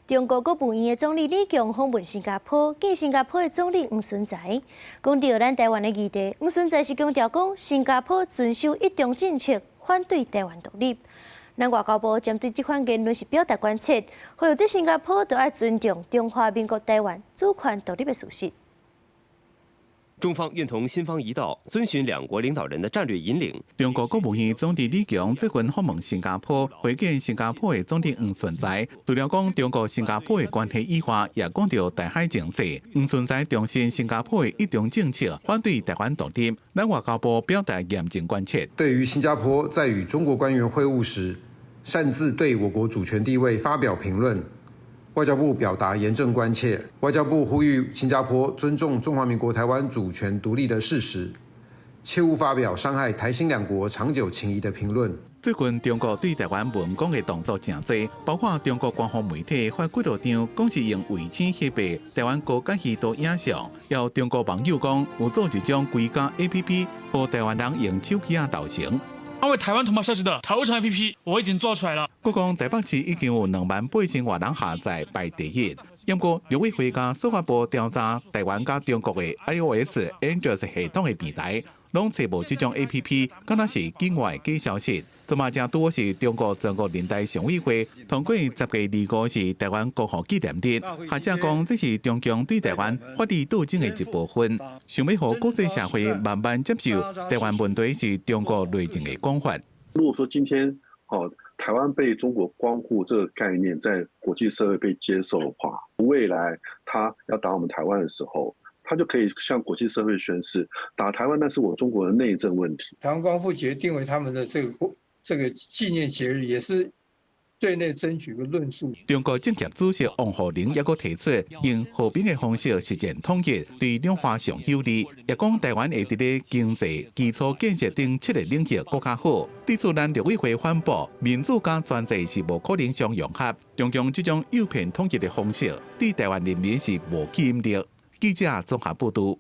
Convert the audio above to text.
中國國務院的總理李強訪問新加坡，見新加坡的總理黃循財，講著咱台灣的議題。黃循財是強調講，新加坡遵守一中政策，反對台灣獨立。咱外交部針對這款言論是表達關切，呼籲這新加坡著愛尊重中華民國台灣主權獨立的事實。中方願同新方一道，遵循兩國領導人的戰略引領。中國國務院總理李強最近訪問新加坡，會見新加坡的總理黃循財。除了講中國新加坡的關係以外，也講著台海情勢。黃循財重申新加坡的一中政策，反對台灣獨立。咱外交部表達嚴正關切。對於新加坡在與中國官員會晤時，擅自對我國主權地位發表評論，外交部表達嚴正關切。外交部呼籲新加坡尊重中華民國台灣主權獨立的事實，切勿發表傷害台新兩國長久情誼的評論。最近中國對台灣文攻的動作誠濟，包括中國官方媒體發幾落張，講是用衛星翕的台灣高解析度影像，有中國網友講有做一種規工 APP，予台灣人用手機仔投誠。為台灣同胞設計的投誠 APP，我已經做出來了。閣講台北市已經有2萬8千外人下載排第一。不過陸委會佮司法部調查台灣佮中國的 iOS、Android 系統的平台，攏揣無這種 APP，敢若是境外假消息。這嘛正拄好是中國全國人大常委會通過10月25是台灣國父紀念日，學者講這是中共對台灣法理鬥爭的一部分，想欲予國際社會慢慢接受台灣問題是中國內政的講法。如果說今天哦，台灣被中國光復這個概念在國際社會被接受的話，未來他要打我們台灣的時候，他就可以向國際社會宣示，打台灣那是我中國的內政問題。台灣光復節定為他們的這個紀念節日，也是對內爭取個論述。中國政協主席王滬寧也閣提出，用和平的方式實現統一，對兩岸上有利。也講台灣會佇咧經濟、基礎建設等七個領域閣較好。對此，咱陸委會反駁，民主佮專制是無可能相融合。中共這種誘騙統一的方式，對台灣人民是無吸引力。記者綜合報導。